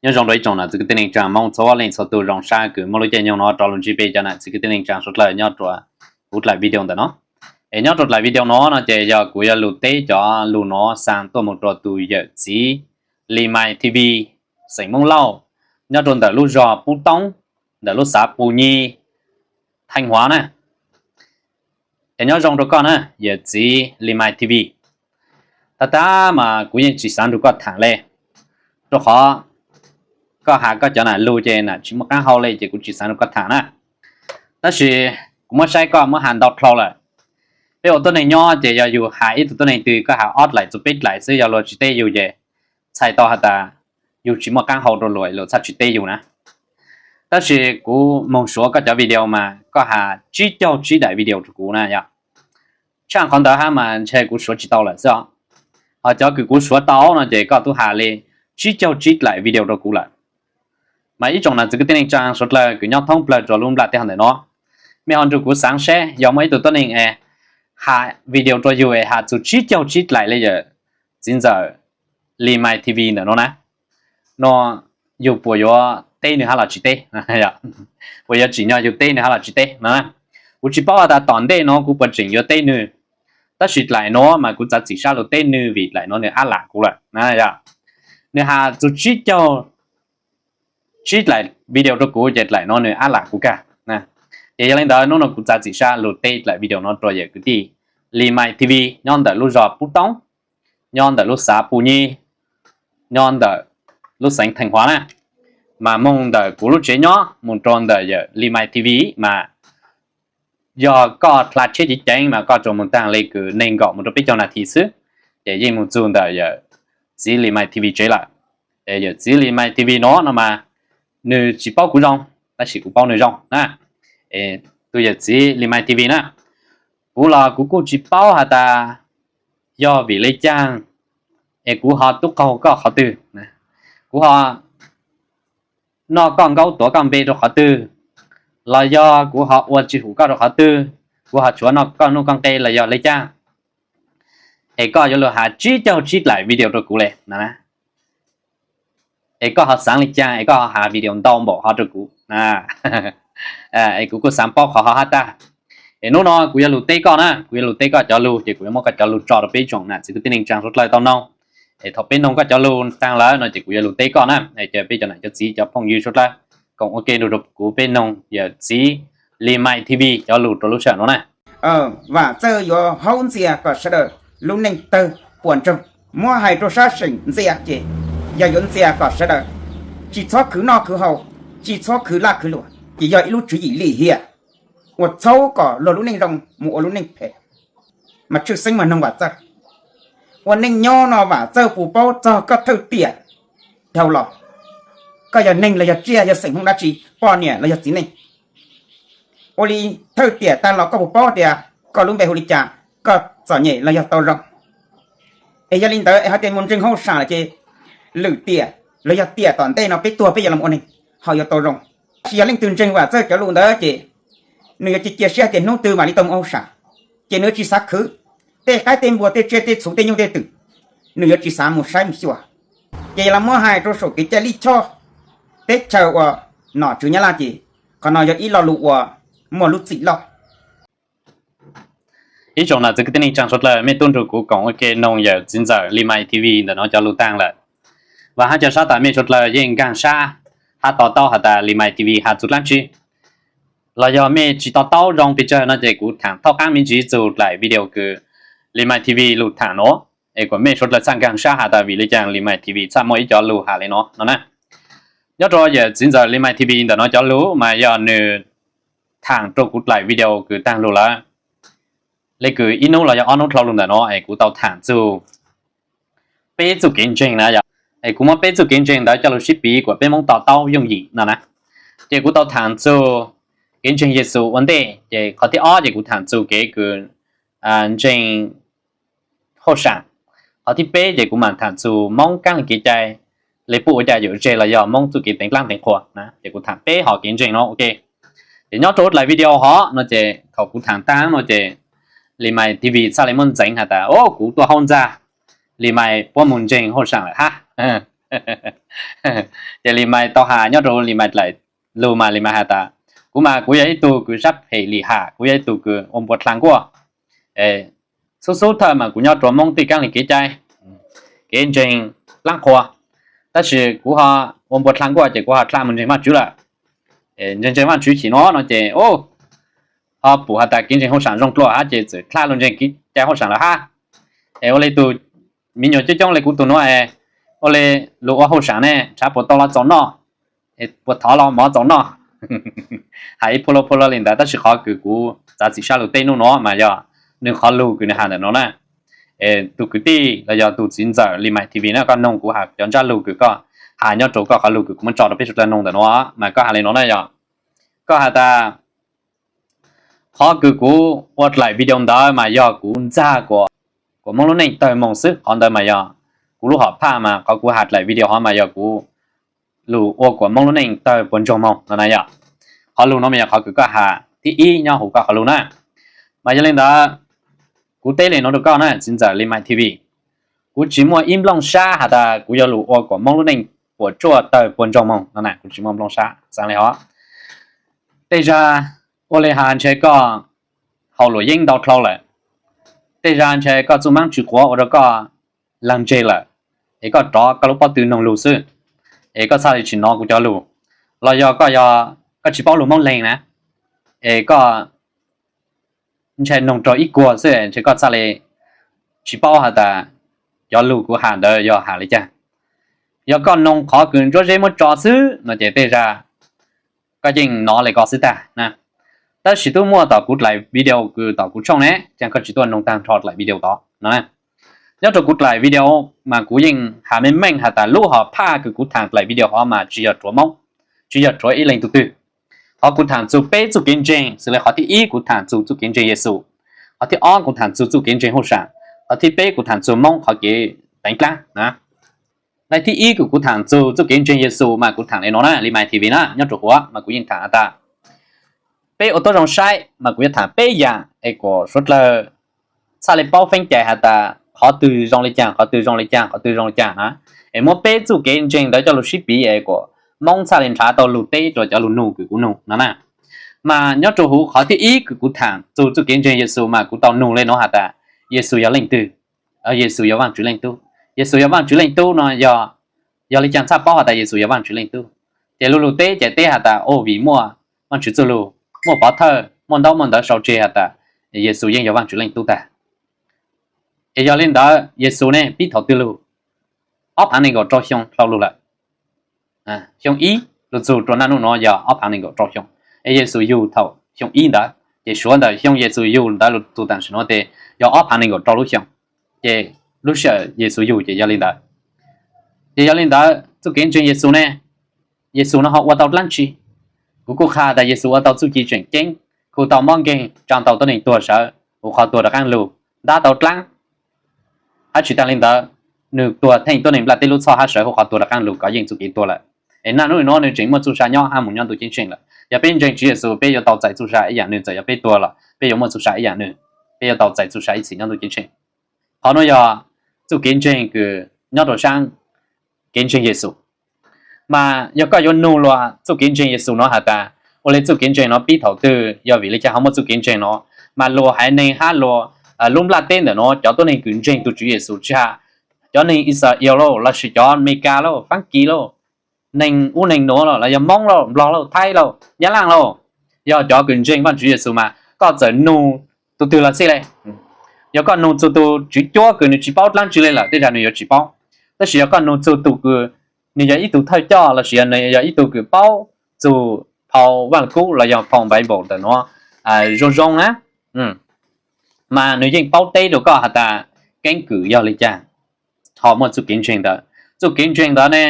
Nyob zoo rau ib tsoom nam txiv kwv tij neej tsaa Moob txhua leej txhua tug, zoo sab kws muaj lub caij nyoog no rov lug ntsib peb cov nam txiv kwv tij neej tsaa suav dlawg nyob rua kuv dlaim video ntawm no. Es nyob rua dlaim video no no ces yog kuv yuav lug teb cov lug nuav xaa tuaj moog rua tug yawm txiv Limai TV xeem Moob Lauj, nyob rua ntawm lub zog Pub Toob, ntawm lub xav Pus Nyi, Theej Huav na. Es nyob zoo rua koj na yawm txiv Limai TV. Tag tag mas kuv yeej tsis xaav nrug koj thaam le, rua qhov koj has koj cov nam lug ces nam tsis muaj qaab hau le ces kuv tsis xaav nrug koj thaam na. Tab sis kuv muab saib koj muab has ntau dlhau lawm. Peb ua tuab neeg nyob ces yog yug has ib tug tuab neeg twg koj has ob dlaim txug peb dlaim xwb yog luag tsis teb yug ces txhais tau has tas yug tsis muaj qaab hau rua luag, luag txhaj tsis teb yug na. Tab sis kuv moog suav koj cov video mas koj has tsib caug tsib dlaim video rua kuv na yog. Tshaaj qhov ntawd hab mas ntshe kuv suav tsis tau lawm xwb os. Ho cov kws kuv suav tau no ces koj tub has le tsib caug tsib dlaim video rua kuv lawm. Mas ib tsoom nam txiv kwv tij neej tsaa suav dlawg kws nyob thoob plawg rua lub nplaj teb hov ntawm no, mej ho nrug kuv xaav saib yog muaj ib tug tuab neeg es has video rua yug es has txug tsib caug tsib dlaim le yawm txiv ntxawm Limai TV ntawm no na, no yug puas yuav teb nwg hab los tsis teb? Puas yuav tsim nyog yug teb nwg hab los tsis teb no? Kuv tsis paub has tas tom ntej no kuv puas tseem yuav teb nwg, tab sis dlaim nuav mas kuv txav txim sab lug teb nwg vim dlaim nuav nwg ab lam kuv lawm na yog. Nwg has txug tsib caug tsib dlaim video rua kuv ces dlaim nuav nwg ab lam kuv kag. Ces yog le ntawd nub no kuv txav txim sab lug teb dlaim video no rua yawm kwv tij Limai TV nyob ntawm lub zog Pub Toob, nyob ntawm lub xav Pus Nyi, nyob ntawm lub xeev Theej Huav na. Mas moog ntawm kuv lub tsev nyob moog rua ntawm yawm Limai TV mas yog koj hla tsheb ceev ceev mas koj tsuas moog taag le kws neeg nkaum moog rua peb caug nas this xwb, ces yeej moog txug ntawm yawm txiv Limai TV tsev lawm. Es yawm txiv Limai TV no no mas nwg tsis paub kuv zoo, tab sis kuv paub nwg zoo na. Es tug yawm txiv Limai TV na, kuv los kuv kuj tsis paub has tas yog vim le caag es kuv ho tub qaug koj qhov twg, kuv ho noj koj nkaub tuav koj npe rua qhov twg, los yog kuv ho ua tsis hum koj rua qhov twg, kuv ho tshuav noj koj nuj koj nqe los yog le caag, es koj yuav lug has tsib caug tsib dlaim video rua kuv le na. Es koj ho xaav le caag es koj ho has video ntau npaum hov rua kuv? Es kuv kuj xaav paub qhov hov hab tag. Es nub no kuv yuav lug teb koj na, kuv yuav lug teb koj cov lug ces kuv yuav muab koj cov lug tso rua peb tsoom nam txiv kwv tij neej tsaa suav dlawg tau noog. Es thaum peb noog koj cov lug taag lawm no ces kuv yuav lug teb koj na. Es ca peb cov nam cov txiv cov phooj ywg suav dlawg koom ua ke nrug rua kuv peb noog yawm txiv Limai TV cov lug rua lub sij hawm no na. Vam Txawj yuav haub ntxias kom sawv daws lub neej tawg puas ntsoog. Muab hais rau sab seem ntxias ces yog yuav ntxias kom sawv daws tsis txhob khwv noj khwv haus, tsis txhob khwv laj khwv luam, ces yog ib lub tswv yim lim hiam uas txhaub kom luag lub neej zoo mus ua lub neej phem. Mas tshwj xeeb mas noog Vam Txawj. Ua neej nyob no Vam Txawj puas paub txog koj thawj tiam dhau los? Koj yog neeg los yog tsiaj, yog xeem Hmoob dab tsi, poj niam los yog txiv neej? Ua li thawj tiam taag los koj puas paub tias koj lub npe hu li cas, koj txom nyem los yog tau zoo? Es yog li ntawd es hais tias mus ntseeg hauj sam lawm ces lwm tiam los yog tiam tom ntej no peb tuag peb yuav los ua neeg ho yuav tau zoo. Tab sis yog leej twg ntseeg Vam Txawj cov lus ntawd ces nws yuav cia cia siab tias hnub twg mam li tau mus ua hauj sam, ces nws yuav tsis xav khwv tej qaib tej npua tej tsiaj tej txhu tej nyuj tej twm, nws yuav tsis xav mus saib mus xyuas. Ces yog los muab hais rau saum kev cai lij choj teb chaws uas nom tswv Nyab Laj ces qhov no yog ib lo lus uas muaj lub txim loj. Ib tsoom nam txiv kwv tij neej tsaa suav dlawg, mej tub nrug kuv koom ua ke noog yawm txiv ntxawm Limai TV ntawm no cov lus taag lawm. Vam hab ca sab tas mej suav dlawg yeej nkaag sab hab to taub has tas Limai TV has txug dlaab tsi, los yog mej tsis to taub zoo pes tsawg no ces kuv thaam thaub qaab me ntsis txug dlaim video kws Limai TV lug thaam nuav, es kuas mej suav dlawg txhaj nkaag sab has tas vim le caag Limai TV txhaj muaj ib cov lug has le no no na. Nyob rua yawm txiv ntxawm Limai TV ntawm no cov lug mas yog nws thaam rua kuv dlaim video kws taag lug lawm, le kws ib nub los yog ob nub dlhau lug ntawm no es kuv tau thaam txug peb txuj kev ntseeg na yog. Es kuv muab peb txuj kev ntseeg ntawd coj lug sib piv kuas peb Moob to taub yooj yim no na. Ces kuv tau thaam txug kev ntseeg Yexus ua ntej, ces qhov thib ob ces kuv thaam txug kev kws ntseeg hauj sam. Qhov thib peb ces kuv mam thaam txug Moob kaab le kev cai, le puj ua cai yuam tseg los yog Moob txuj kev teev dlaab teev qhua na. Ces kuv thaam peb hom kev ntseeg no ua ke. Ces nyob rua huv dlaim video hov no ces thaum kuv thaam taag no ces Limai TV txhaj le muab ntxeev has tas, o, kuv tuaj haub ntxag, Limai puab moog ntseeg hauj sam lawm hab. Ces Lis Maiv tau has nyob rau Lis Maiv dlaim lug mas Lis Maiv has tas, kuv mas kuv yog ib tug kws sab phem lim ham, kuv yog ib tug kws ua npua dlha nkuaj, xub xub thawj mas kuv nyob rua Moob tej kaab le kev cai, kev ntseeg laab qhua, tab sis kuv ho ua npua dlha nkuaj ces kuv ho dlha mus ntseeg Vaajtswv lawm. Ntseeg ntseeg Vaajtswv chim nuav no ces ho pum has tas kev ntseeg hauj sam zoo dlua hab ces txawm dlha lug ntseeg kev cai hauj sam lawm hab. Es ua le tug me nyuam coob coob le kuv tug nuav es ua le lug ua hauj sam ne ntshav puas tau los txaus noj, puas thov los mov txaus noj. Has ib phuj lug phuj lug le ntawd tab sis qhov kws kuv txav txim sab lug teb nub nuav mas yog nwg qhov lug kws nwg has ntawm nuav na. Tug kwv tij los yog tug txiv ntxawm Lis Maiv T V na, koj noog kuv has cov ntsab lug kws koj has nyob rau koj qhov lug kws kuv muab tso rau peb suav dlawg noog ntawm nuav mas koj has le nuav na yog, koj has tas qhov kws kuv ua dlaim video ntawd mas yog kuv ntxag kuas Moob lub neej tawg moog xwb, qhov ntawd mas yog kuv lub hom phaj mas qhov kuv has dlaim video hov mas yog kuv lug ua kuas Moob lub neej tawg puas ntsoog moog no na yog. Qhov lug nuav mas yog qhov kws koj has thib ib nyob huv koj qhov lug na. Mas yog le ntawd kuv teb le nuav rau koj na txiv ntxawm Lis Maiv T V, kuv tsis muaj ib nplooj sab has tas kuv yuav lug ua kuas Moob lub neej puas tsuaj tawg puas ntsoog moog no na, kuv tsis muaj nplooj sab xaav le hov. Tej zag ua le has ntshe koj haus luam yeeb ntau dlhau lawm, tej zag ntshe koj txuj maab tsw quav ua rau koj laag ntseg lawm, es koj rov koj lub pob tw noog lug xwb, es koj txhaj le tsis nov kuv cov lug, los yog koj, koj tsis paub lug Moob Leeg na, es koj ntshe noog rau ib kuag xwb ntshe koj txhaj le tsis paub has tas cov lug kuv has ntawd yog has le caag. Yog koj noog qhov kws Ntsuab Zeb muab tso xwb no ces tej zag koj yeej nov le ko xwb tag na. Tab sis tub muaj tom kuv dlaim video kws tom kuv tshooj ne, caag koj tsis tuaj noog taag nrho dlaim video tod no. Nyob rau kuv dlaim video mas kuv yeej has meej meej has tas lub hom phaj kws kuv thaam dlaim video hov mas tsis yog rhuav Moob, tsis yog rhuav ib leeg tug twg. Qhov kuv thaam txug peb txuj kev ntseeg xws le qhov thib ib kuv thaam txug txuj kev ntseeg Yexus, qhov thib ob kuv thaam txug txuj kev ntseeg hauj sam, qhov thib peb kuv thaam txug Moob qhov kev teev dlaab na. Nqe thib ib kws kuv thaam txug txuj kev ntseeg Yexus mas kuv thaam le nuav na, Lis Maiv T V na, nyob rau huv mas kuv yeej thaam has tas peb ua tuab zoo saib mas kuv yuav thaam peb yaam es kuas suav dlawg txhaj le paub feeb cai has tas qhov twg zoo le caag, qhov twg zoo le caag, qhov twg zoo le caag na. Es muab peb txuj kev ntseeg ntawd coj lug sib piv es kuas Moob txhaj le nrhav tau lug teb rua cov lug nug kws kuv nug no na. Mas nyob rua huv qhov thib ib kws kuv thaam txug txuj kev ntseeg Yexus mas kuv tau nug le nuav has tas Yexus yog leej twg? Yexus yog Vaajtswv Leej Tub. Yexus yog Vaajtswv Leej Tub no yog, yog le caag txhaj paub has tas Yexus yog Vaajtswv Leej Tub? Ces lug lug teb ces teb has tas, o, vim muaj Vaajtswv txuj lug, muaj pov thawj, muaj ntaub muaj ntawv sau tseg has tas Yexus yeej yog Vaajtswv Leej Tub tag. Es yog le ntawd Yexus ne pib thaum twg lug? Ob phaav nees nkaum rau xyoo dlhau lug lawm. Xyoo ib lug txug rua naj nub nuav yog ob phaav nees nkaum rau xyoo. Es Yexus yug thaum xyoo ib ntawd ces suav ntawm xyoo Yexus yug ntawd lug txug taam sim nuav tes yog ob phaav nees nkaum rau lub xyoo. Ces lub sij hawm Yexus yug ces yog le ntawd. Ces yog le ntawd txuj kev ntseeg Yexus ne, Yexus no ho ua tau dlaab tsi? Kuv kuj qha tas Yexus ua tau txuj ci tseem ceeb, hu tau mob nkeeg, tsaa tau tuab neeg tuag sawv huv qhov tuag rov qaab lug, ntab tau dlaab. Hab tsis taag le ntawd, nwg tuag theej tuab neeg nplaj teb lub txhoj hab sawv huv qhov tuag rov qaab lug kov yeej txuj kev tuag lawm. Es naj nub nuav nwg tseem muaj txuj sa nyob hab moog nyob ntuj ceeb tsheej lawm. Yog peb ntseeg Tswv Yexus peb yuav tau txais txuj sa ib yaam nwg, txawm yog peb tuag los peb yuav muaj txuj sa ib yaam nwg, peb yuav tau txais txuj sa ib txhis nyob ntuj ceeb tsheej. Qhov nuav yog txuj kev ntseeg kws nyob rua saab kev ntseeg Yexus. Mas yog koj yuav nug luag txuj kev ntseeg Yexus nuav has tas ua le txuj kev ntseeg nuav pib thaum twg, yog vim le caag ho muaj txuj kev ntseeg nuav, mas luag haiv neeg hab luag lub nplaj teb ntawm nuav cov tuab neeg kws ntseeg tug Tswv Yexus tsis has cov neeg Israel lauj, lossis cov Amelikas lauj, Faabkis lauj, neeg ub neeg nuav los yog Moob lauj, Nplog lauj, Thaib lauj, Nyab Laaj lauj, yog cov kws ntseeg Vaajtswv Yexus mas koj txawm nug tug twg los xij le. Yog koj nug txug tug tswv cuab kws nwg tsis paub dlaab tsi le lawm tej zag nwg yuav tsis paub. Tab sis yog koj nug txug tug kws nwg yog ib tug thawj coj lossis yog nwg yog ib tug kws paub txug phau Vaaj Lug Kub los yog phau Bible ntawm nuav zoo zoo na, mas nwg yeej paub teb rua koj has tas keeb kwm yog le caag ho muaj txuj kev ntseeg ntawd. Txuj kev ntseeg ntawd ne,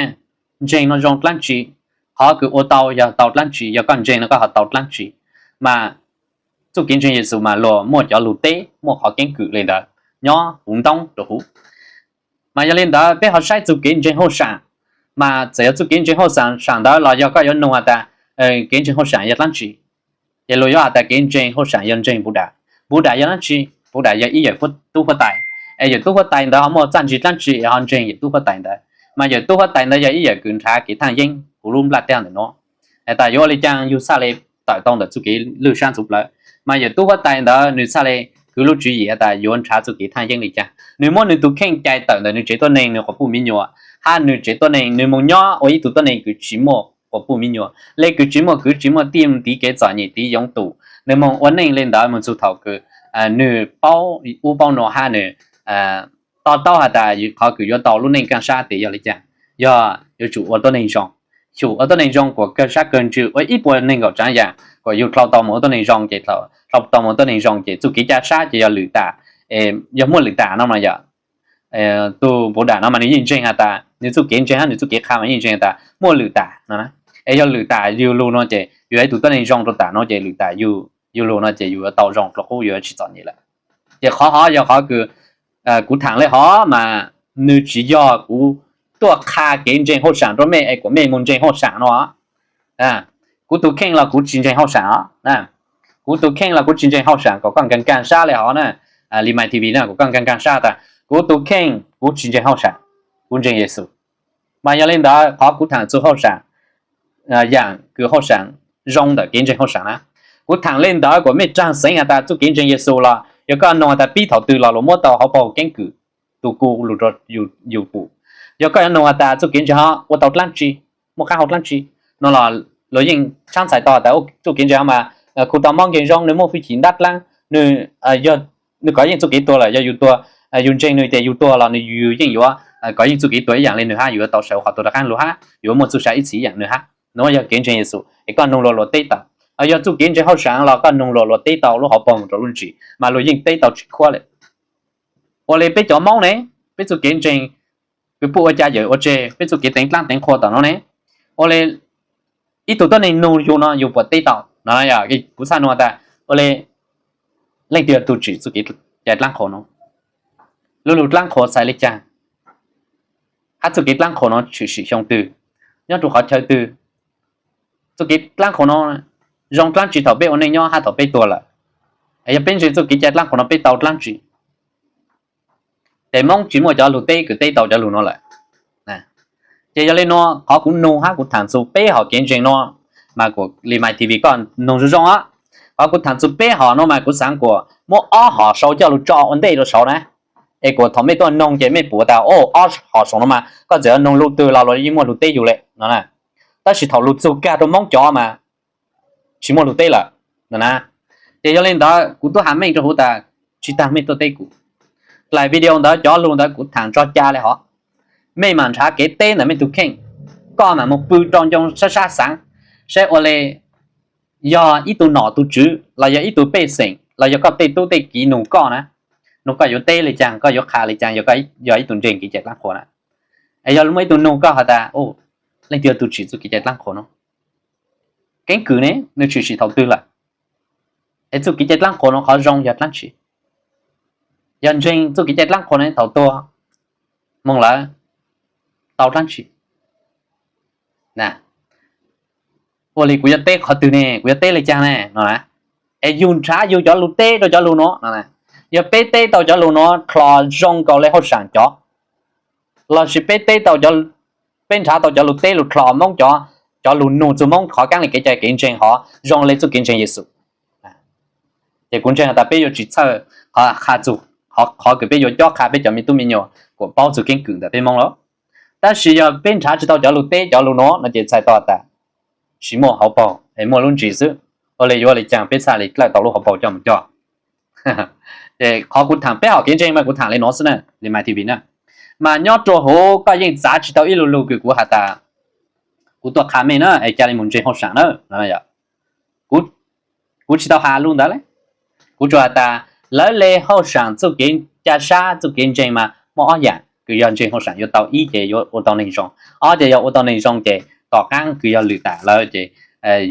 ntseeg nuav zoo dlaab tsi, qhov kws ua tau yog tau dlaab tsi, yog koj ntseeg nuav koj ho tau dlaab tsi. Mas txuj kev ntseeg Yexus mas luag muaj cov lug teb, muaj qhov keeb kwm le ntawd nyob huv ntoob rua huv. Mas yog le ntawd peb ho saib txuj kev ntseeg hauj sam, mas txawm yog txuj kev ntseeg hauj sam ntawd los yog koj yuav nug has tas kev ntseeg hauj sam yog dlaab tsi, ces luag yuav has tas kev ntseeg hauj sam yog ntseeg Buddha. Buddha yog dlaab tsi? Buddha yog ib yawm tub huab tais, es yawm tub huab tais ntawd ho muaj txaj ntsig dlaab tsi es ho ntseeg yawm tub huab tais ntawd? Mas yawm tub huab tais ntawd yog ib yawm kws nrhav kev thaaj yeeb huv lub nplaj teb ntawm nuav. Has tas yuav ua li caag yug txhaj le tawm tau ntawm txuj kev lwj sab ntxuv plawv. Mas yawm tub huab tais ntawd nws txhaj le kwv lub tswv yim has tas yuav nrhav txuj kev thaaj yeeb li caag. Nws muab nws tus kheej cais tawm ntawm nws tsev tuab neeg nws quas puj mi nyuam, hab nws tsev tuab neeg nws moog nyob ua ib tug tuab neeg kws tsis muaj quas puj mi nyuam. Le kws tsis muaj kwv tsis muaj tij, tiv kev txom nyem tiv yoov tum, nws moog ua neej le ntawd moog txug thaum kws nws paub ub paub nuav hab nws to taub has tas qhov kws yuav tau lub neej kaaj sab tes yog li caag, yog yuav tsum ua tuab neeg zoo. Xyum ua tuab neeg zoo kuas kawg sab kawg ntsws ua ib puas neeg nkaum tsaav yaam kuas yug dlhau tau moog ua tuab neeg zoo ces, dlhau tau moog ua tuab neeg zoo ces txuj kev ca sab ces yog lwm tam. Yog muaj lwm tam no mas yog tug npauv dam no mas nws yeej ntseeg has tas nws txuj kev ntseeg hab nws txuj kev qha mas yeej ntseeg has tas muaj lwm tam no. Es yog lwm tam yug lug no ces yug ib tug tuab neeg zoo rua tam no ces lwm tam yug lug no ces yug yuav tau zoo dlua qub, yug yuav tsis txom nyem lawm. Ces qhov hov yog qhov kws kuv thaam le hov mas nws tsis yog kuv tuaj qha kev ntseeg hauj sam rua mej es kuas mej moog ntseeg hauj sam no. Kuv tus kheej los kuv tsis ntseeg hauj sam os. Kuv tus kheej los kuv tsis ntseeg hauj sam, kom koj nkaag nkaag sab le hov na, Limai T V na, kom koj nkaag nkaag sab tas kuv tus kheej kuv tsis ntseeg hauj sam, kuv ntseeg Yexus. Mas yog li ntawd qhov kuv thaam txug hauj sam, yaam kws hauj sam zoo ntawm kev ntseeg hauj sam na, kuv thaam le ntawd kuas mej tsaag xeev has tas txuj kev ntseeg Yexus los yog koj nug has tas pib thaum twg los luas muab tau hauv paug keeb kwm tu ku lug rua yus pum. Yog koj yuav nug has tas txuj kev ntseeg hov ua tau dlaab tsi, muaj qaab hau dlaab tsi no los luas yeej tshaab txhais tau has tas txuj kev ntseeg hov mas khu tau mob nkeeg zoo, nws muaj hwj chim ntab dlaab, nws nws kov yeej txuj kev tuag lawm, yog yus tuag, yus ntseeg nws ces yus tuag los nws yus yeej yuav kov yeej txuj kev tuag ib yaam le nws hab, yus yuav tau sawv qhov tuag rov qaab lug hab, yuav muaj txuj sa ib txhis ib yaam nws hab. Nuav yog kev ntseeg Yexus es koj nug luas luas teb tau. Yog txuj kev ntseeg hauj sam los koj nug luas luas teb tau lub hauv paug rua lub ntsis mas luas yeej teb tau tsis khuab le. Ua le peb cov Moob ne, peb txuj kev ntseeg kws puj ua ca yawm ua tseg, peb txuj kev teev dlaab teev qhua tom nuav ne, ua le ib tug tuab neeg nug yug no yug puas teb tau no? Kuv txhaj nug tas ua le leej twg yog tug tsim txuj kev cai dlaab qhua nuav? Lu lug dlaab qhua txhais le caag? Hab txuj kev dlaab qhua nuav tshwm sim xyoo twg, nyob rua qhov chaw twg? Txuj kev dlaab qhua nuav zoo dlaab tsi thaum peb ua neej nyob hab thaum peb tuag lawm? Yog peb ntseeg txuj kev cai dlaab qhua nuav peb tau dlaab tsi? Ces Moob tsis muaj cov lug teb kws teb tau cov lug nuav lawm. Ces yog le nuav qhov kuv nug hab kuv thaam txug peb hom kev ntseeg nuav mas kuas Limai T V koj nug zoo zoo os. Qhov kuv thaam txug peb hom nuav mas kuv xaav kuas muab ob hom sau coj lug tso ua ntej rua saud na. Es kuas thaum mej tuaj nug ces mej pum tas o, ob hom saum nuav mas koj txawm yuav nug lug twg los luas yeej muaj lug teb yug le no. Tab sis thaum lug txug kag rua Moob cov mas tsis muaj lug teb lawm no na. Ces yog le ntawd kuv tub has meej rua huv tas tsi taag mej tuaj teb kuv. Dlaim video ntawd cov lug ntawd kuv thaam tso ca le hov, mej mam nrhav kev teb ntawm mej tug kheej. Koj mam moog pw rau ncoo sab sab xaav saib ua le yog ib tug nom tug tswv los yog ib tug pej xeem los yog koj tej tub tej kiv nug koj na, nug koj yuav teb le caag, koj yuav qha le caag, yog koj yog ib tug ntseeg kev cai dlaab qhua na. Es yog muaj ib tug nug koj has tas leej twg yog tug tsim txuj kev cai dlaab qhua nuav? Keeb kwm ne, nws tshwm sim thaum twg lawm? Es txuj kev cai dlaab qhua nuav qhov zoo yog dlaab tsi? Yog ntseeg txuj kev cai dlaab qhua nuav thaum tuag moog lawm tau dlaab tsi? Ua li kuv yuav teb qhov twg ne, kuv yuav teb le caag ne no? Es yug nrhav yug cov lug teb rau cov lug nuav no. Yog peb teb tau cov lug nuav dlhos zoo nkaus le hauj sam cov, lossis peb teb tau, peb nrhav tau cov lug teb lug dlhos Moob cov, cov lug nug txug Moob qhov kaab le kev cai kev ntseeg hov zoo le txuj kev ntseeg Yexus, ces kuv ntseeg has tas peb yuav tsis txhawj qha txug qhov kws peb yuav cob qha peb cov me tub me nyuam kuas paub txug keeb kwm ntawm peb Moob lawm. Tab sis yog peb nrhav tsis tau cov lug teb cov lug nuav no ces txhais tau tas tsis muaj hauv paug es muaj lub ntsis xwb. Ua le yuav le caag peb txhaj le dlawb tau lub hauv paug coj mus coj? Qhov kuv thaam peb hom kev ntseeg mas kuv thaam le nuav xwb na, Limai T V na. Mas nyob rua huv koj yeej txav tsis tau ib lu lug kws kuv has tas kuv tuaj qha mej na es ca le mus ntseeg hauj sam na. Kuv tsis tau has lug ntawd le. Kuv tsuas has tas lawv le hauj sam txuj kev ca sab txuj kev ntseeg mas muaj ob yaam kws yog ntseeg hauj sam yuav tau, ib ces yuav ua tau neeg zoo, ob ces yog ua tau neeg zoo ces tom qaab kws yog lwm tam lawm ces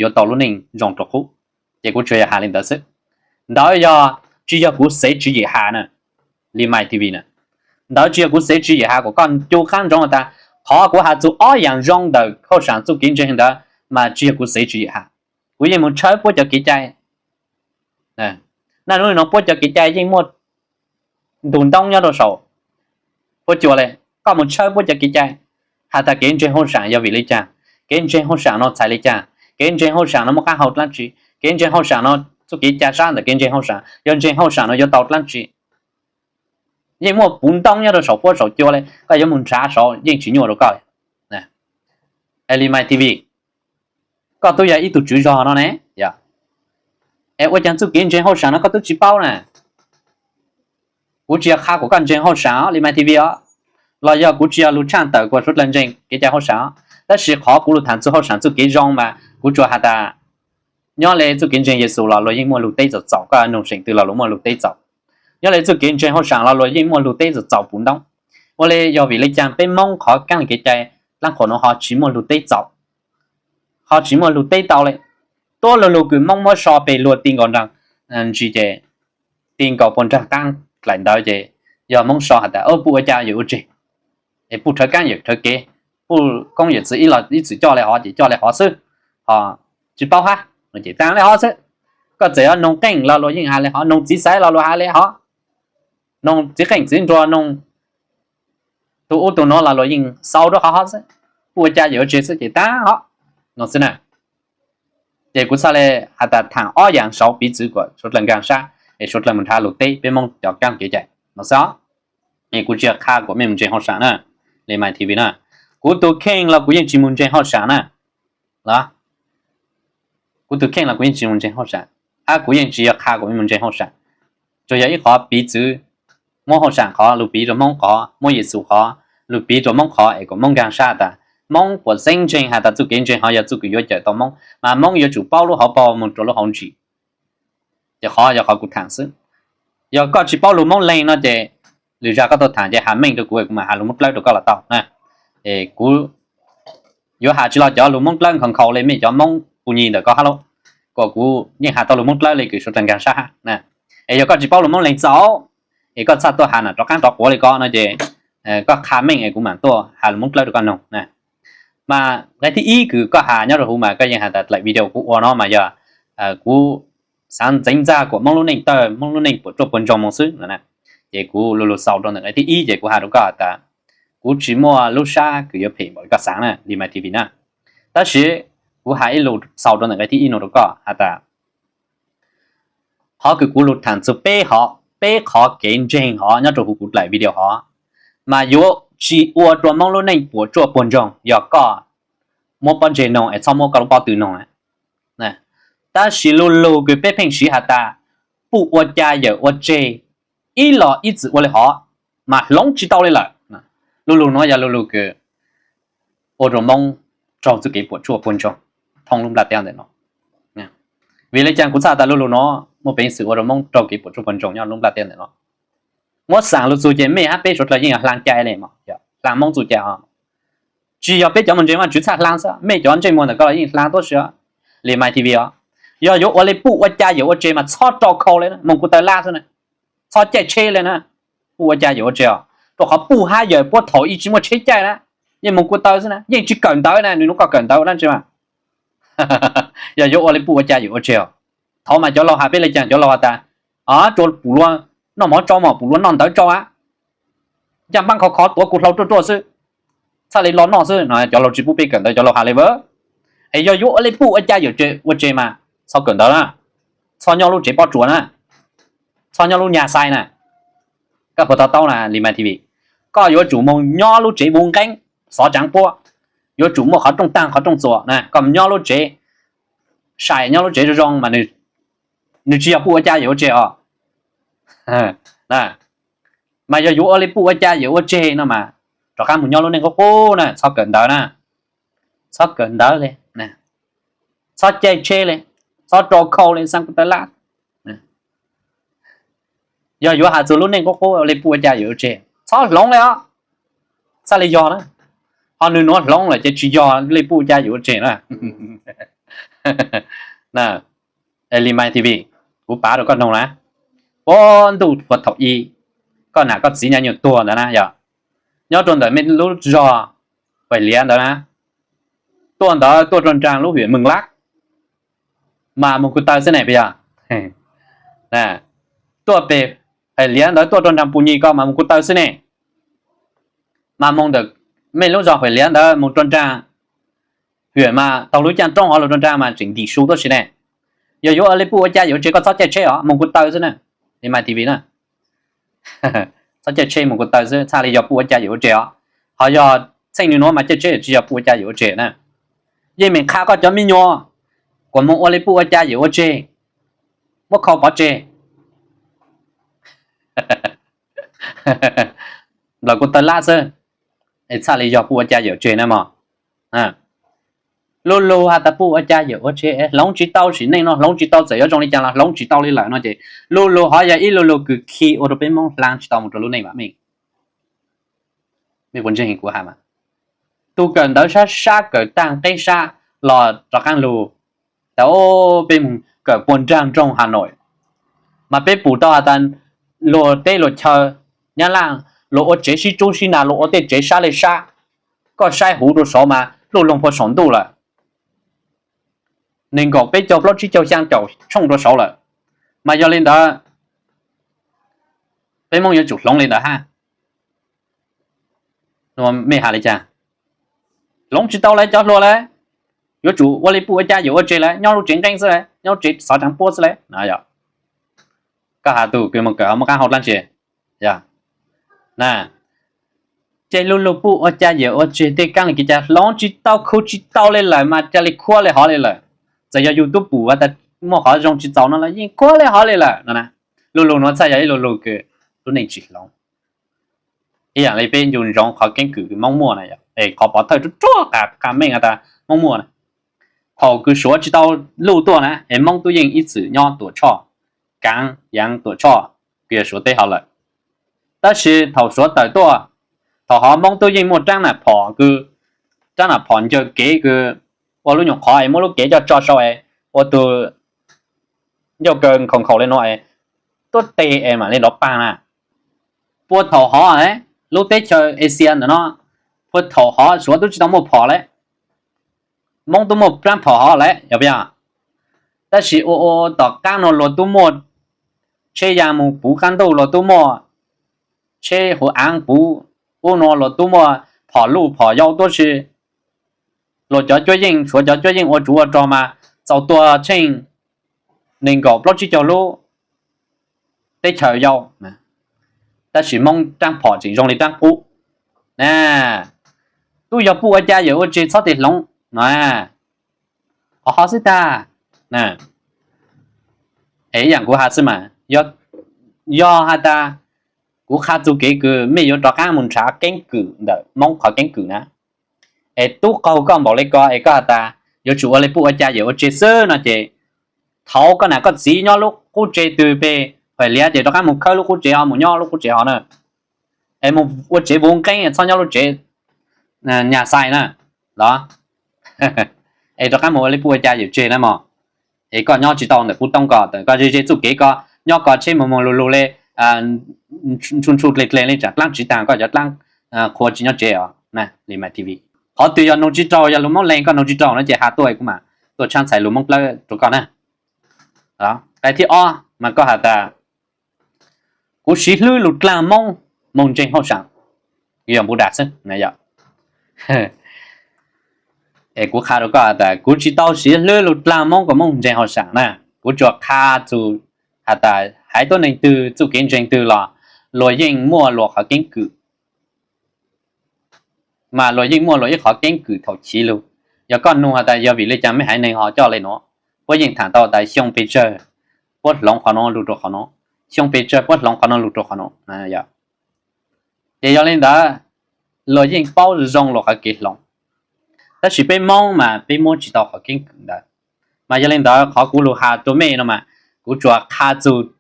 yuav tau lub neej zoo dlua qub. Ces kuv tsuas yog has le ntawd xwb. Ntawd yog tsis yog kuv xev tswv yim has na, Limai T V na. Ntawd tsis yog kuv xev tswv yim has kuas koj cu qaab ntsoov has tas qhov kuv has txug ob yaam zoo ntawm hauj sam txuj kev ntseeg ntawd mas tsis yog kuv xev tswv yim has. Kuv yeej mus tshawb puab cov kev cai. Naj nub nuav puab cov kev cai yeej muaj ntug ntoob nyob rau saum puab cua le. Koj mus tshawb puab cov kev cai, has tas kev ntseeg hauj sam yog vim li cas, kev ntseeg hauj sam no txhais li cas, kev ntseeg hauj sam no muaj qab hau dlaab tsi, kev ntseeg hauj sam no txuj kev ca sab ntawm kev ntseeg hauj sam, yog ntseeg hauj sam no yuav tau dlaab tsi. Yeej muaj puv ntoob nyob rau saum fuab saum cua li, koj yuav mus nrhav saud yeej tsis nyuaj rau koj. Li Maiv T V, koj twb yog ib tug tswv zog no ne, es ua caag txuj kev ntseeg hauj sam no koj twb tsis paub na? Kuv tsis yog qha kuas koj ntseeg hauj sam Li Maiv T V os, los yog kuv tsis yog lug tshaaj tawm kuas suav dlawg ntseeg kev cai hauj sam os. Tab sis qhov kuv lug thaam txug hauj sam txuj kev zoo mas kuv tsuas has tas nyob le txuj kev ntseeg Yexus los luag yeej muaj lug teb txaus txaus, koj nug seem twg los luag muaj lug teb txaus. Nyob le txuj kev ntseeg hauj sam los luag yeej muaj lug teb txaus txaus puv ntoob. Ua le yog vim le caag peb Moob qhov kaab kev cai dlaab qhuas nuav ho tsis muaj lug teb txaus, ho tsis muaj lug teb tau le? Tuab lug lug kws Moob muab so peg luag ti nkaus nraag ntsis ces ti nkaus puag nraag qaab dlaim ntawd ces yog Moob so has tas puj ua ca yawm ua tseg, es puj rhawv kaab yawm rhawv kev, puj koob yawm txwv ib los ib txwm coj le hov ces coj le hov xwb, ho tsis paub hab, ces taag le hov xwb. Koj txawm yuav noog qeej los luag yeej has le hov, noog txiv xaiv los luag has le hov, noog txiv qeej txiv nruas, noog tug ub tug nuav los luag yeej xaus rua qhov hov xwb, puj ua ca yawm ua tseg xwb ces taag hov no xwb na. Ces kuv txhaj le has tas thaam ob yaam saud piv txwv kuas suav dlawg nkaag sab es suav dlawg mus nrhav lug teb peb Moob cov kaab kev cai no xwb os. Es kuv tsis yog qha kuas mej mus ntseeg hauj sam na, Li Maiv T V na. Kuv tug kheej los kuv yeej tsis mus ntseeg hauj sam na. Kuv tug kheej los kuv yeej tsis mus ntseeg hauj sam, hab kuv yeej tsis yog qha kuas mej mus ntseeg hauj sam. Tsuas yog ib qhov piv txwv, muab hauj sam qhov lug piv rua Moob qhov, muab Yexus qhov lug piv rua Moob qhov es kuas Moob nkaag sab tas Moob puas xeeb ntseeg has tas txuj kev ntseeg hov yog txuj kws yuav cawm tau Moob, mas Moob yuav tsum paub lub hauv paug moog rua lub hauv ntsis. Ces qhov yog qhov kuv thaam xwb. Yog koj tsis paub lug Moob leeg no ces lwm zag koj tau thaam ces has meej rua kuv, kuv mam has lug Moob Dlawb rua koj los tau na. Es kuv yuav has tsis lo cov lug Moob Dlawb nkhaus nkhaus le mej cov Moob Pu Nyi ntawm koj hab lauj, kuas kuv yeej has tau lug Moob Dlawb le kws suav dlawg nkaag sab hab. Es yog koj tsis paub lug Moob leeg txaus, es koj txhaj tuaj has na rov qaab rov quav le ko no ces koj qha meej es kuv mam tuaj has lug Moob Dlawb rua koj noog na. Mas nqe thib ib kws koj has nyob rua huv mas koj yeej has tas dlaim video kuv ua no mas yog kuv xaav ntxeev ntxag kuas Moob lub neej tawg, Moob lub neej puam tsuaj puag ntsoog moog xwb no. Ces kuv lug lug xaus rua ntawm nqe thib ib ces kuv has rua koj has tas kuv tsis muaj lub sab kws yuav phem npaum li koj xaav na, Li Maiv T V na. Tab sis kuv has ib lus xaus rua ntawm nqe thib ib no rua koj has tas qhov kws kuv lug thaam txug peb hov, peb qhov kev ntseeg hov nyob rua huv kuv dlaim video hov, mas yuav tsis ua rua Moob lub neej puam tsuaj puag ntsoog yog koj muab pob ntseg noog es txhob muab koj lub pob tw noog na. Tab sis lu lug kws peb pheej siv has tas puj ua ca yawm ua tseg, ib los ib txwm ua le hov, mas hloov tsis tau li lawm. Lu lug nuav yog lu lug kws ua rua Moob raug txuj kev puam tsuaj puag ntsoog thoob lub nplaj teb ntawm no. Vim le caag kuv txhaj tas lu lug nuav muaj peev xwm ua rua Moob raug kev puam tsuaj puag ntsoog nyob lub nplaj teb ntawm no? Muab xaam lug txug ces mej hab peb suav dlawg yeej yog hlaang cai le, hlaang Moob txuj cai os. Tsis yog peb cov mus ntseeg Vaajtswv txhaj hlaang xwb, mej cov ntsej muag ntawm ko los yeej hlaang tuab si os. Li Maiv T V os, yog yuav ua le puj ua ca yawm ua tseg mas txhob rau khau le, moog kuj taw laj xwb na, txhob caij tsheb le na. Puj ua ca yawm ua tseg os, rua qhov puj hab yawm puab thaum ub tsis muaj tsheb caij na, yeej moog kuj taw xwb na, yeej tsis kawm ntawv na, nws nuav koj kawm ntawv dlaab tsi mas. Yog yuav ua le puj ua ca yawm ua tseg os, thaum mas cov laug has peb le caag, cov laug has tas, tsua pum luag noj mov tsau mas pum luag noj ntawv tsau a, ncaj npaab khov khov tuav kuv hlau ruaj ruaj xwb, txhaj le lo noj xwb no, cov laug tsis pub peb kawm ntawv, cov laug has le a. Es yog yuav ua le puj ua ca yawm ua tseg mas txhob kawm ntawv na, txhob nyob lub tsev pob tsuas na, txhob nyob lub nyag xais na. Koj puas to taub na Li Maiv T V? Koj yuav tsum moog nyob lub tsev vuv nqeeb, xov tsaav puab, yuav tsum muaj qhov rooj taag qhov rooj txuas na. Koj nyob lub tsev sai, nyob lub tsev zoo zoo mas nws tsis yog puj ua ca yawm ua tseg os. Mas yog yuav ua le puj ua ca yawm ua tseg no mas rov qaab moog nyob lub neej qub qub na, txhob kawm ntawv na, txhob kawm ntawv le, txhob caij tsheb le, txhob rau khau le, xaa kuj taw laj. Yog yuav has txug lub neej qub qub le puj ua ca yawm ua tseg, txhob hloov le os, txhaj le yog na. Ho nws nuav hloov lawm ces tsis yog le puj ua ca yawm ua tseg na. Li Maiv T V, kuv pav rua koj noog na, puag ntuj puag thaum ub, koj nam koj txiv nyuam nyuam tuag ntawd na, yog nyob rua ntawm mej lub zog Pais Liav ntawd na, tuaj ntawd tuaj rua nraag lub hwm Meej Lab, mas moog kuj taw xwb ne, puas yog? Tuaj pem Pais Liav ntawd tuaj rua nraag Pus Nyim ko mas moog kuj taw xwb ne. Mas moog ntawm Mej lub zos Huam Liav ntawd mus rau nraag Huam mas taug lub caij roob hov lug rau nraag mas tseem ntim su tuab si ne. Yog yuav ua li puj ua ca yuav ua tseg koj txhob caij tsheb os, moog kuv taw xwb na. Li mas T V na, txhob caij tsheb, moog kuv taw xwb, txhaj li yog puj ua ca yuav ua tseg os. Ho yog txheej nwg nuav mas caij tsheb tsi yog puj ua ca yuav ua tseg na. Yeej meem qha koj cov me nyuam, kuas moog ua li puj ua ca yuav ua tseg, muab khau pov tseg, nplawm kuv taw lab xwb, es txhaj li yog puj ua ca yuav ua tseg na mog. Lu lug has tas puj ua ca yuav ua tseg, hloov tsi tau, sim neej no hloov tsi tau, txawm yuav zoo li cas los hloov tsi tau li lawm no ces lu lug hov yog ib lu lug kws khi ua rau peb Moob hlaa tsi tau moog rau lub neej vam meej. Mej puas ntseeg kuv has mas? Tug kawm ntawv sab sab kawm taag qeb sab los rov qaab lug, tas peb moog kawm puag nraag nroog Has Nois, mas peb pum tau has tas luag teb luag chaw Nyab Laj luag ua tsev sib tsub sib nag, luag ua tej tsev sab le sab, koj saib huv rau saud mas luj loog puag saum ntuj lawm, neeg nkaum peb caug plaub tsib caug xyaa caum tshooj rau saud lawm. Mas yog li ntawd peb Moob yuav tsum hloov li ntawd hab. Mej has li cas? Hloov tsis tau lawm, cov hluas lawm, yuav tsum ua li puj ua ca yuav ua tseg lawm, nyob lub tsev nqeeb xwb lawm, nyob lub tsev xov caav puab xwb lawm. Koj has tug kws mus kawm ho muaj qaab hau dlaab tsi? Ces lu lug puj ua ca yuav ua tseg tej kaab le kev cai hloov tsis tau, khu tsis tau li lawm mas ca le khuab le hov li lawm. Txawm yog yug tub pum tas muaj qhov zoo tsis txaus no los yeej khuab le hov li lawm no. Lu lug nuav txhaj yog ib lu lug kws lub neej tsis hloov. Ib yaam le peb ncu ntsoov qhov keeb kwm Moob muaj na, es qhov pov thawj ruaj ruaj qha meej has tas Moob muaj na. Thaum kws Suav tsis tau luj tuaj na es Moob tub yeej ib txwm nyob Tuam Tshoj, Kaav Yaav Tuam Tshoj, kws yog Suav teb hov lawm. Tab sis thaum Suav tawm tuaj, thaum hov Moob tub yeej muaj raab nam phom kws, raab nam phom ncaws kev kws ua lub nyuam qhov es muab lub kev coj tso sau es ua tug ncauj kaw nkhaus nkhaus le nuav es tuab teg es mam le lov paag na. Puag thaum hov lub teb chaws Asia ntawm no, puag thaum hov Suav tub tsis tau muaj phom lawm, Moob tub muaj raab phom hov lawm yog puas yog? Tab sis ua ua tom qaab nuav luag tub muaj tsheb yaa mus puv qaab ntuj, luag tub muaj tsheb huv aav puv, ub nuav luag tub muaj phom luj phom yau tuab si. Luag cov cuab yeej, Suav cov cuab yeej ua tsuv ua rog mas txaus tua tsheej nees nkaum plaub tsib caug lub teb chaws yau, tab sis Moob raab phom tseem zoo li raab qub. Tub yog puj ua ca yawm ua tseg txhob tes hloov no, qhov hov xwb tag. Es ib yaam kuv has xwb mas, yog has tas kuv qha txug kev kws mej yuav rov qaab mus nrhav keeb kwm ntawm Moob qhov keeb kwm na, es tub qaug koj npaum le ko es koj has tas yuav tsum ua le puj ua ca yawm ua tseg xwb no ces, thaum koj nam koj txiv nyob lub qub tsev twg peg Huam Liav ces rov qaab mus khawb lub qub tsev hov, mus nyob lub qub tsev hov na, es mus ua tsev vuv nqeeb, txhob nyob lub tsev nyas xais na, los es rov qaab mus ua le puj ua ca yawm tseg na mog. Es koj nyob tsis tau ntawm qub toob ko, koj ze ze txuj kev ko, nyob ko tsheb moog moog lug lug le, ntshu ntshu dleg dleg le tsam dlaab tsiv taag koj cov dlaab qhua tsis nyob tsev os. Li mas T V, qhov twg yog nug tsis raug, yog lug Moob leeg koj nug tsis raug no ces has tuaj kuv mam tuaj tshaab txhais lug Moob Dlawb rau koj na. Qai thib ob mas koj has tas kuv siv hlwb lug dlaag Moob moog ntseeg hauj sam, yog npu das xwb. Es kuv qha rau koj tas kuv tsis tau siv hlwb lug dlaag Moob kom Moob ntseeg hauj sam na. Kuv tsuas qha txug has tas haiv tuab neeg twg txuj kev ntseeg twg los luag yeej muaj luag qhov keeb kwm, mas luag yeej muaj luag ib qhov keeb kwm thaum chiv lug. Yog koj nug has tas yog vim le caag mej haiv neeg ho coj le nuav, puab yeej thaam tau tas xyoo pes tsawg puab hloov qhov nuav lug rau qhov nuav, xyoo pes tsawg puab hloov qhov nuav lug rau qhov nuav. Ces yog le ntawd, luag yeej paub zoo luag qhov kev hloov, tab sis peb Moob mas peb muab tsis tau qhov keeb kwm ntawd. Mas yog le ntawd qhov kuv lug has rua mej no mas, kuv tsuas qha txug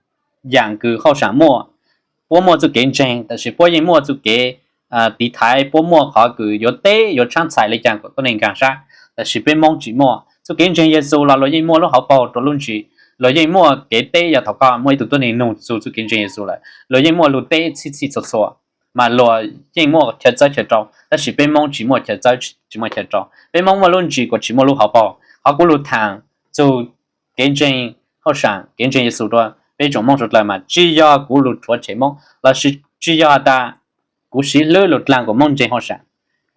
yaam kws hauj sam muaj. Puab muaj txuj kev ntseeg tab sis puab yeej muaj txuj kev tiv thaiv, puab muaj qhov kws yuav teb yuav tshaab txhais le caag kom tuab neeg nkaag sab. Tab sis peb Moob tsis muaj. Txuj kev ntseeg Yexus los luag yeej muaj lub hauv paug rua lub ntsis, luag yeej muaj kev teb yog thaum koj muaj ib tug tuab neeg nug txug txuj kev ntseeg Yexus lawm, luag yeej muaj lug teb txhij txhij txhua txhua, mas luag yeej muaj chaw txawb chaw rau. Tab sis peb Moob tsis muaj chaw txawb tsis muaj chaw rau, peb Moob muaj lub ntsis kuas tsis muaj lub hauv paug. Qhov kuv lug thaam txug kev ntseeg hauj sam, kev ntseeg Yexus rua peb tsoom Moob suav dlawg mas tsis yog kuv lug rhuav tshem Moob lossis tsis yog has tas kuv siv hlwb lug dlaag kom Moob ntseeg hauj sam.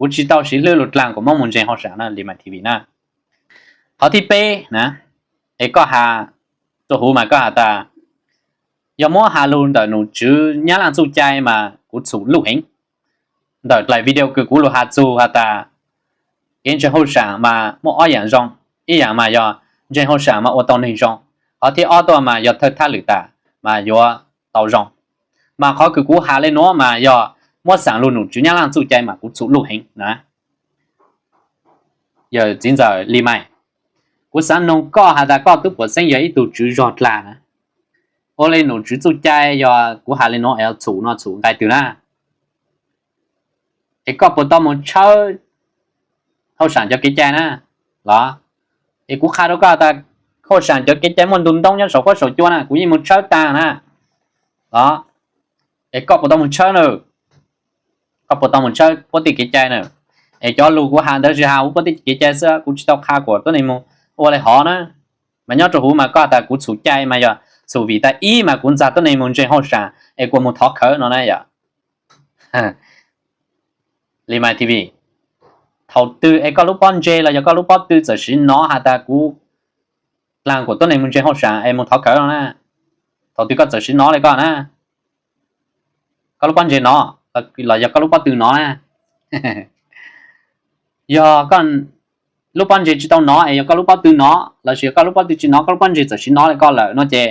Kuv tsis tau siv hlwb lug dlaag kuas Moob moog ntseeg hauj sam na Li Mai T V na. Qhov thib peb na, es koj has rua huv mas koj has tas, yog muab has lug ntawm nom tswv Nyab Laaj txuj cai mas kuv txhum luj heev. Ntawm dlaim video kws kuv lug has txug has tas, kev ntseeg hauj sam mas muaj ob yaam zoo, ib yaam mas yog ntseeg hauj sam mas ua tau neeg zoo, qhov thib ob tuaj mas yog thawj thaj lwm tam mas yuav tau zoo. Mas qhov kws kuv has le nuav mas yog muab xaam lug nom tswv Nyab Laaj txuj cai mas kuv txhum luj heev na. Yawm txiv ntxawm Li Mai, kuv xaav noog koj has tas koj tub puam xeeb yog ib tug tswv zog dlaag na, ua le nom tswv txuj cai yog kuv has le nuav es txhum no txhum nqai twg na? Es koj puas tau moog tshawb hauj sam cov kev cai na los? Es kuv qha rua koj tas hauj sam cov kev cai muaj ntug ntoob nyob saum huab saum cua na kuv yeej moog tshawb taag na los. Es koj puas tau moog tshawb na? Koj puas tau moog tshawb puab tej kev cai na? Es cov lug kuv has ntawd tsis has huv puab tej kev cai xwb, kuv tsis tau qha kuas tuab neeg moog ua le hov na. Mas nyob rua huv mas koj has tas kuv txhum cai mas yog txhum vim tas ib mas kuv ntxag tuab neeg moog ntseeg hauj sam es kuas moog thov khawv no na yom. Li Mai T V, thaum twg es koj lub pob ntseg los yog koj lub pob tw txawm siv nov has tas kuv dlaag kuas tuab neeg moog ntseeg hauj sam es moog thov khawv no na? Thaum twg koj txawm siv nov le koj na? Koj lub pob ntseg nov los yog koj lub pob tw nov na? Yog koj lub pob ntseg tsis tau nov es yog koj lub pob tw nov, lossis yog koj lub pob tw tsis nov koj lub pob ntseg txawm siv nov le koj lawm no ces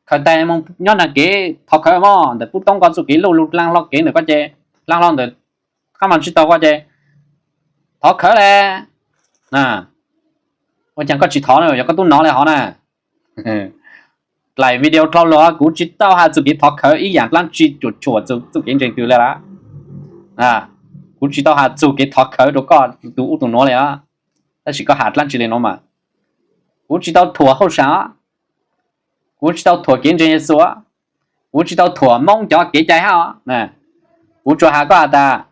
khaws tais moog nyob nraag kev thov khawv mog, ntawm pub toob koj txuj kev luj lug dlaag hlo kev ntawm koj ces, dlaag hlo ntawm qab mas tsis tau koj ces thov khawv le. Ua caag koj tsis thov na, yog koj tub nov le hov na? Dlaim video dlhau lug kuv tsis tau has txuj kev thov khawv ib yaam dlaab tsi cuam tshuam txuj kev ntseeg twg le lawm. Kuv tsis tau has txuj kev thov khawv rua koj tug ub tug nuav le os. Tab sis koj has dlaab tsi le nuav mas, kuv tsis tau thuam hauj sam, kuv tsis tau thuam kev ntseeg Yexus, kuv tsis tau thuam Moob cov kev cai hab os. Kuv tsuas has koj has tas,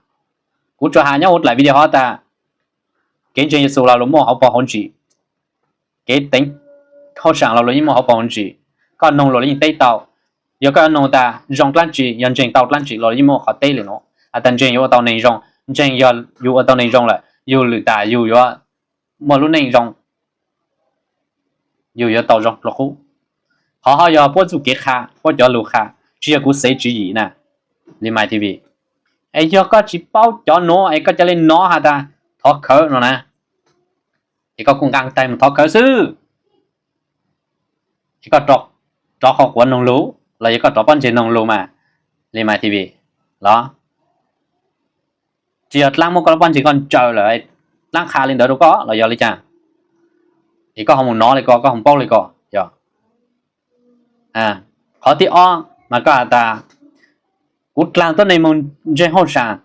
kuv tsuas has nyob huv dlaim video hov tas, kev ntseeg Yexus los luas muaj hauv paus hauv ntsis, kev teev hauj sam los luas yeej muaj hauv paus hauv ntsis. Koj noog luas yeej teb tau. Yog koj yuav noog tas zoo dlaab tsi, yog ntseeg tau dlaab tsi los yeej muaj qhov teb le nuav. Has tas ntseeg yuav ua tau neeg zoo, ntseeg yog yus ua tau neeg zoo lawm yug lwm tas yug yuav muaj lub neej zoo, yug yuav tau zoo dlua qub. Qhov hov yog puab txuj kev qha, puab cov lug qha, tsis yog kuv xev tswv yim na. Li Mai T V, es yog koj tsis paub cov nuav es koj ca le nov has tas thov khawv no na, es koj kuj nqaa taig mus thov khawv xwb. Es koj rov qhov quav noog lug los yog koj rov pob ntseg noog lug mas, Li Mai T V los? Tsis yog dlaab muab koj lub pob ntseg koj ntsaws lawm, dlaab qha le ntawd rua koj los yog li cas? Es koj ho mus nov le ko, koj ho paub le ko yog? Qhov thib ob mas koj has tas, kuv dlaag tuab neeg moog ntseeg hauj sam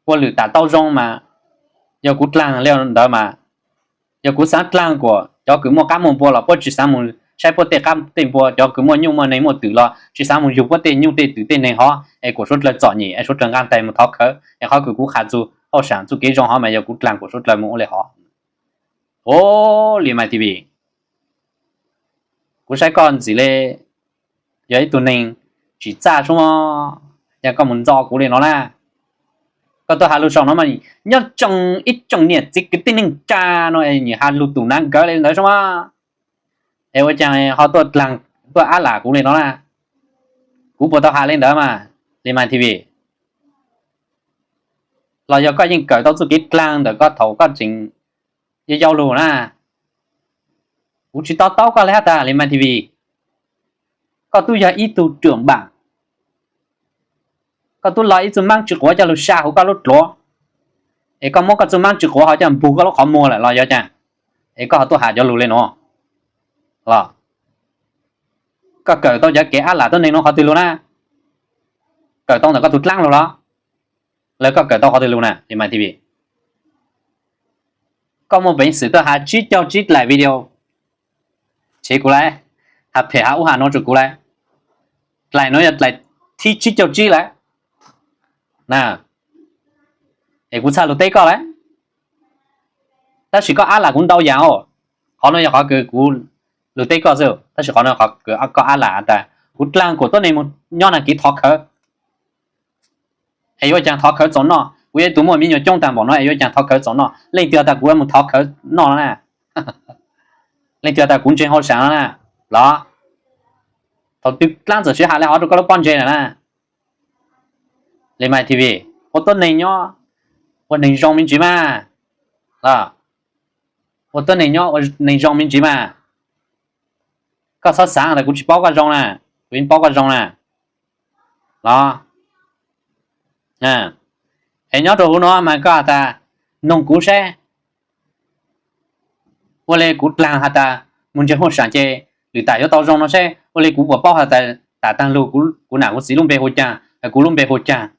ua lwm tam tau zoo mas, yog kuv dlaag le ntawd mas, yog kuv xaav dlaag kuas cov kws muaj qab muaj npua los puab tsis xaav mus saib puab tej qab tej npua, cov kws muaj nyuj muaj neeg muaj twm los tsis xaav mus yug puab tej nyuj tej twm tej neeg hov, es kuas suav dlawg txom nyem es suav dlawg nqaa taig mus thov khawv, es qhov kws kuv has txug hauj sam txuj kev zoo hov mas yog kuv dlaag kuas suav dlawg mus ua le hov. O, Li Mai T V, kuv saib koj ntxim le yog ib tug neeg tsim txaj sub mog, yog koj mus ntxo kuv le no na. Koj tuaj has lug saum no mas nyob tsoom ib tsoom niam txiv kwv tij neej tsa no nyiam has lug tus nav nkawd le ntawd sub mog. Es ua caag ho tuaj dlaag, tuaj ab lam kuv le no na? Kuv puas tau has le ntawd mas, Li Mai T V? Los yog koj yeej kawm tau txuj kev dlaag ntawm koj thaum koj tseem yau yau lug na? Kuv tsis to taub koj le hab tas Li Mai T V. Koj tub yog ib tug ruam npaam, koj tub lo ib txuj maab tsw quav coj lug sa huv koj lub dluav, es koj muab koj txuj maab tsw quav ho coj mpug koj lub qhov muag lawm los yog caag? Es koj ho tuaj has cov lug le nuav los? Koj kawm tau cov kev ab lam tuab neeg nuav qhov twg lug na? Kawm tau ntawm koj tug dlaab lug los? Los koj kawm tau qhov twg lug na Li Mai T V? Koj muaj peev xwm tuaj has tsib caug tsib dlaim video tshev kuv lawm, has phem has ub has nuav rua kuv lawm. Dlaim nuav yog dlaim thib tsib caug tsib lawm na, es kuv txhaj lug teb koj lawm. Tab sis koj ab lam kuv ntau yaam os. Qhov nuav yog qhov kws kuv lug teb koj xwb, tab sis qhov nuav qhov kws koj ab lam tas kuv dlaag kuas tuab neeg moog nyob nraag kev thov khawv. Es yuav ua caag thov khawv txaus noj? Kuv yog ib tug muaj me nyuam coob tag npaum no es yuav cas thov khawv txaus noj? Leej twg has tas kuv yuav mus thov khawv noj no na? Leej twg has tas kuv ntseeg hauj sam no na? Los thaum twg dlaab txawm siv has le hov rau koj lub pob ntseg lawm na? Li Mai T V, ua tuab neeg nyob ua neeg zoo me ntsis mas. Ua tuab neeg nyob ua neeg zoo me ntsis mas. Koj txhob xaav tas kuv tsis paub koj zoo na, kuv yeej paub koj zoo na. Los es nyob rau huv no mas koj has tas noog kuv seb ua li kuv dlaag has tas mus ntseeg hauj sam ces lwm tas yuav tau zoo no seb ua li kuv puas paub has tas tam taag lug kuv nam kuv txiv lub npe hu caag, kuv lub npe hu caag,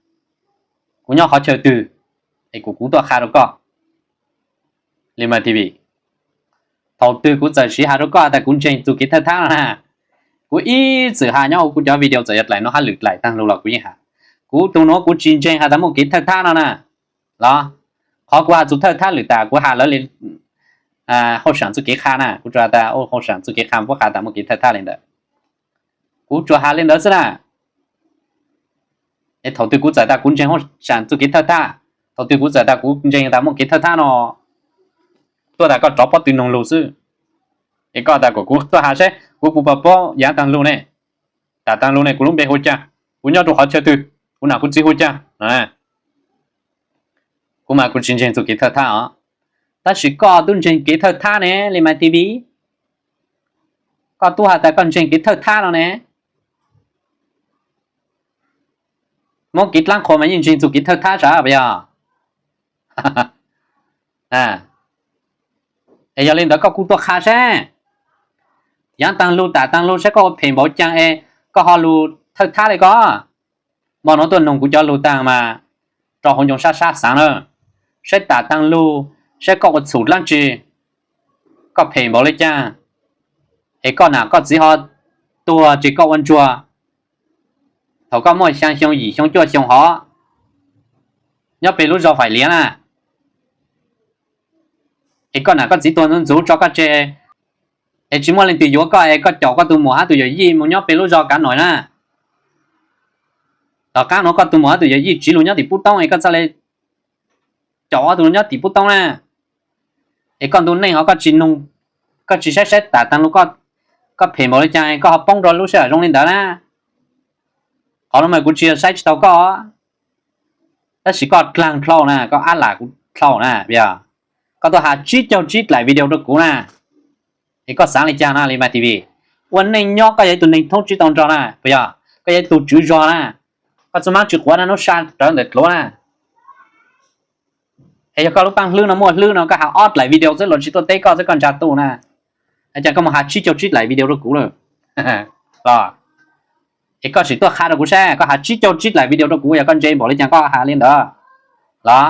kuv nyob qhov chaw twg, es kuv kuv tuaj qha rau koj. Li Mai T V, thaum twg kuv txawm siv has rau koj has tas kuv ntseeg txuj kev thawj thab no na? Kuv ib txwm has nyob huv kuv cov video txawm yog dlaim no hab lwm dlaim taag lug los kuv yeej has, kuv tug nuav kuv tsis ntseeg has tas muaj kev thawj thab no na. Los qhov kuv has txug thawj thab lwm tas kuv has lawv li hauj sam txuj kev qha na, kuv tsuas has tas hauj sam txuj kev qha puab qha tas muaj kev thawj thab li ntawd. Kuv tsuas has li ntawd xwb na. Es thaum twg kuv txawm tas kuv ntseeg hauj sam txuj kev thawj thab? Thaum twg kuv txawm tas kuv ntseeg tas muaj kev thawj thab no? Tuaj tas koj rov pob tw noog lug xwb. Es koj tas kom kuv tuaj has seb kuv puas paub yaav taag lug ne, tam taag lug ne kuv lub npe hu caag, kuv nyob rau qhov chaw twg, kuv nam kuv txiv hu caag. Kuv mas kuv tsis ntseeg txuj kev thawj thab os. Tab sis koj tub ntseeg kev thawj thab ne, Li Mai T V. Koj tub has tas koj ntseeg kev thawj thab no ne. Moob kev dlaab qhua mas yeej ntseeg txuj kev thawj thab sav puas yog? Es yog li ntawd koj kuj tuaj qha seb yaav taag lug tam taag lug seb koj ua phem npaum caag es koj ho lug thawj thab li ko. Hmo nuav tuaj noog kuv cov lug taag mas rau hauv ncoo sab sab xaav na, saib tam taag lug, saib koj ua txhum dlaab tsi, koj phem npaum li caag, es koj nam koj txiv ho tuag ces koj ua ntsuag. Thaum koj muaj xyaa xyoo yim xyoo cuaj xyoo hov, nyob peg lub zog Faim Liav na, es koj nam koj txiv tuag ntxuv ntxuv tso koj tseg, es tsis muaj leej twg yuav koj es koj caum koj tus muam hab tus yawm yij mus nyob peg lub zog Kav Noim na. Tom qaab nuav koj tus muam hab tus yawm yij tsiv lug nyob tim Pub Toob es koj txhaj le caum ob tug nyob tim Pub Toob na. Es koj ntu neej hov koj tsis noog, koj tsis saib saib tam taag lug, koj phem npaum li caag koj ho poob rau lub sij hawm zoo li ntawd na. Qhov nuav mas kuv tsis yog saib tsis tau koj, tab sis koj dlaag dlhau na, koj ab lam kuv dlhau na. Yog koj tuaj has tsib caug tsib dlaim video rau kuv na, es koj xaav li caag na Li Mai T V? Ua neej nyob koj yog ib tug neeg thoob tsib tau nrog na, puas yog? Koj yog ib tug tswv zog na, koj txhob maab tsis quav na, nub saj rawv ntawm dluav na. Es yog koj lub paab hlwb no muaj hlwb no koj has ob dlaim video xwb los tsis tuaj teb koj xwb koj ntsa tu na, es cas koj mus has tsib caug tsib dlaim video rau kuv lawm? Los es koj sim tuaj qha rau kuv saib, koj has tsib caug tsib dlaim video rau kuv yog koj ntse npaum li caag koj has li ntawd los?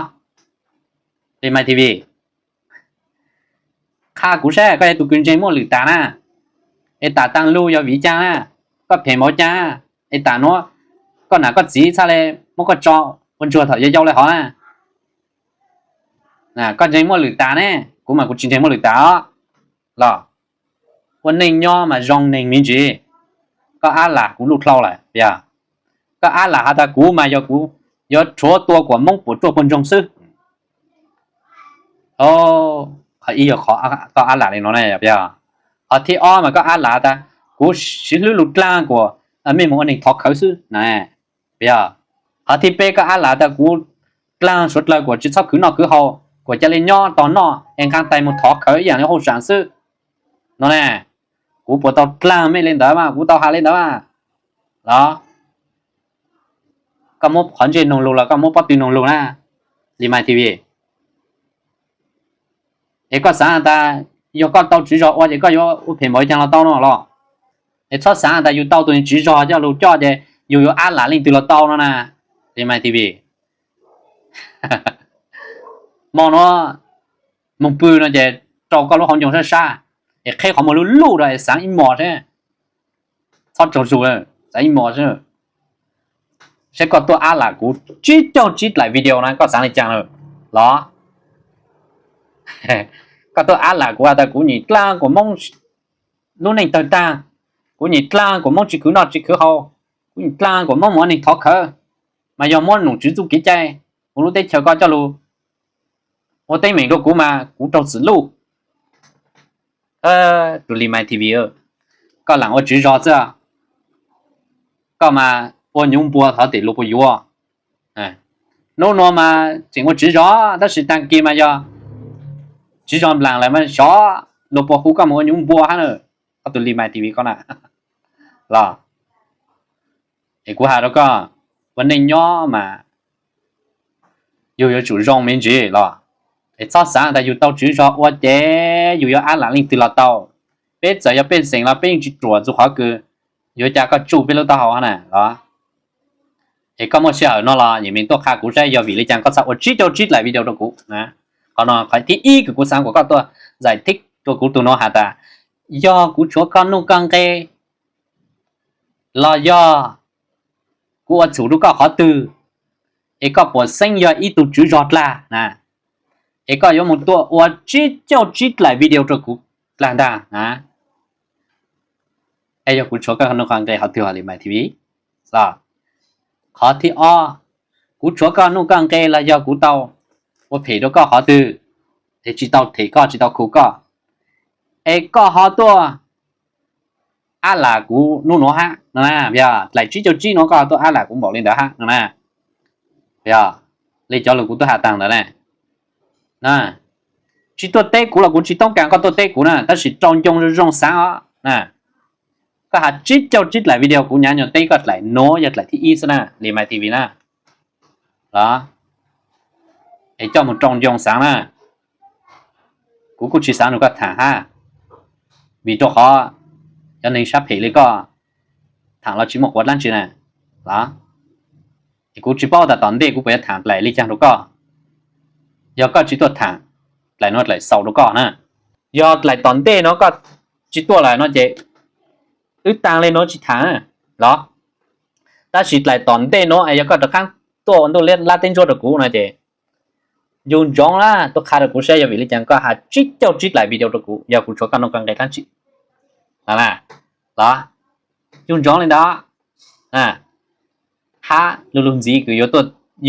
Li Mai T V, qha kuv saib koj yog tus kws ntseeg muaj lwm tas na, es tam taag lug yog vim caag na, koj phem npaum caag, es tam nuav koj nam koj txiv txhaj le muab koj tso ua ntsuag thaum yau yau le hov na. Koj ntseeg muaj lwm tas ne, kuv mas kuv tsis ntseeg muaj lwm tas os. Los ua neej nyob mas zoo neeg me ntsis, koj ab lam kuv luj dlhau lawm. Yog koj ab lam has tas kuv mas yog kuv yuav rhuav tua kuas Moob puas ruaj puag ntsoog xwb. Qhov ib yog qhov koj ab lam li no na. Qhov thib ob mas koj ab lam tas kuv siv hlwb lug dlaag kuas mej mus ua neeg thov khawv xwb na. Yog qhov thib peb koj ab lam tas kuv dlaag suav dlawg kuas tsis txhob khwv noj khwv haus, kuas ca le nyob tog noj es nqaa tais mus thov khawv ib yaam li hauj sam xwb no na. Kuv puas tau dlaag mej li ntawd mas? Kuv tau has li ntawd mas los? Koj muab qhov ntsej noog lug los koj muab pob tw noog lug na, Li Mai T V. Es koj xaav tas yog koj tau tswv zog ua ces koj yuav ua phem npaum li caag los tau no los? Es txhob xaav tas yug tau tus tswv zog coj lug coj ces yug yuav ab lam leej twg los tau no na, Li Mai T V. Hmo nuav moog pw no ces rau koj lub hauv ncoo sab sab, es qheb qhov muag luj luj rau es xaav ib mos seb, txhob tsaug zug, xaav ib mos seb, seb koj tuaj ab lam kuv tsib caug tsib dlaim video na koj xaav li caag lawm los? Koj tuaj ab lam kuv has tas kuv nyim dlaag kuas Moob lub neej tawg tag, kuv nyim dlaag kuas Moob tsis khwv noj tsis khwv haus, kuv nyim dlaag kuas Moob mus ua neeg thov khawv, mas yog muab nom tswv txuj kev cai kuv lub teb chaws koj coj lug ua teeb meem rau kuv mas kuv raug txim luj. Tus Li Mai T V, koj lam ua tswv zos xwb, koj mas ua nyuv npua thov tim luag puas yuav. Hnub nuav mas tseem ua tswv zos tab sis taag kis mas yog tswv zos nplaam lawm mas xyov luag puas hu koj mus ua nyuv npua hab na. Koj tus Li Mai T V koj na, los es kuv has rau koj, ua neej nyob mas yug yuav tsum zoo me ntsis los, es txhob xaav tas yug tau tswv zog ua ces yug yuav ab lam leej twg los tau. Peb txawm yog pej xeem los peb yeej tsis ruam txug qhov kws yuav ca koj tsuj peb lub taub hau na los. Es koj muaj sij hawm no los yim me tuaj qha kuv saib yog vim le caag koj txhaj ua tsib caug tsib dlaim video rau kuv. Qhov no qhov thib ib kws kuv xaav kom koj tuaj zais thib rau kuv tug nuav has tas, yog kuv tshuav koj nuj koj nqe los yog kuv ua txhum rau koj qhov twg, es koj puas xeeb yog ib tug tswv zog dlaag na, es koj yuav mus tuaj ua tsib caug tsib dlaim video rau kuv dlaag ntag na. Es yog kuv tshuav koj nuj koj nqe qhov twg os Li Mai T V? Qhov thib ob, kuv tshuav koj nuj koj nqe los yog kuv tau ua phem rau koj qhov twg, es tsis tau them koj tsis tau khu koj, es koj ho tuaj ab lam kuv nub nuav hab no na. Yog dlaim tsib caug tsib nuav koj ho tuaj ab lam kuv npaum li ntawd hab no na. Yog li cov lug kuv tub has taag ntawd na, tsis tuaj teb kuv los kuv tsis toob kas koj tuaj teb kuv na, tab sis rau ncoo zoo zoo xaav os na. Koj has tsib caug tsib dlaim video kuv nyav nyuas teb koj dlaim nuav yog dlaim thib ib xwb na Li Mai T V na. Los es coj mus rau ncoo xaav na. Kuv kuj tsis xaav nrug koj tham hab, vim rau qhov cov neeg sab phem li koj tham los tsis muaj quav dlaab tsi na. Los es kuv tsis paub tas tom ntej kuv puas yuav tham dlaim li caag rau koj. Yog koj tsis tuaj tham, dlaim nuav dlaim xaus rau koj na. Yog dlaim tom ntej nuav koj tsis tuaj lawm no ces wb taag le nuav tsis tham los. Tab sis dlaim tom ntej nuav es yog koj rov qaab tuaj ua ntuj lab teb ntsuab rau kuv no ces ncu ntsoov na, tuaj qha rau kuv saib yog vim le caag koj has tsib caug tsib dlaim video rau kuv yog kuv tshuav koj nuj koj nqe dlaab tsi. Los ncu ntsoov li ntawd. Hab lug lug ntxiv kws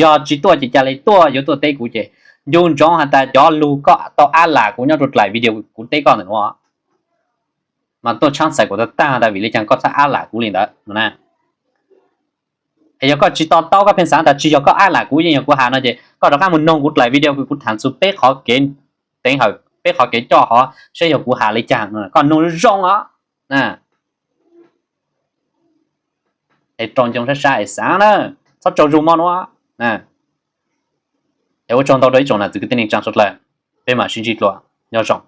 yog tsis tuaj ces ca le tuaj yuav tuaj teb kuv ces ncu ntsoov has tas cov lug koj tau ab lam kuv nyob rau dlaim video kuv teb koj ntawm nuav mas tuaj tshaab txhais kuv tag tag tas vim le caag koj txhaj ab lam kuv li ntawd no na. Es yog koj tsis to taub koj pheej xaav tas tsis yog koj ab lam kuv yeej yog kuv has no ces koj rov qaab mus noog kuv dlaim video kws kuv tham txug peb qhov kev teev hawm peb qhov kev coj hov saib yog kuv has li caag no koj noog zoo os. Es rau ncoo sab sab es xaav na, txhob tsaug zug mob nuav. Es ua tsaug ntau rau ib tsoom nam txiv kwv tij neej tsaa suav dlawg, peb mam sib ntsib dlua, nyob zoo.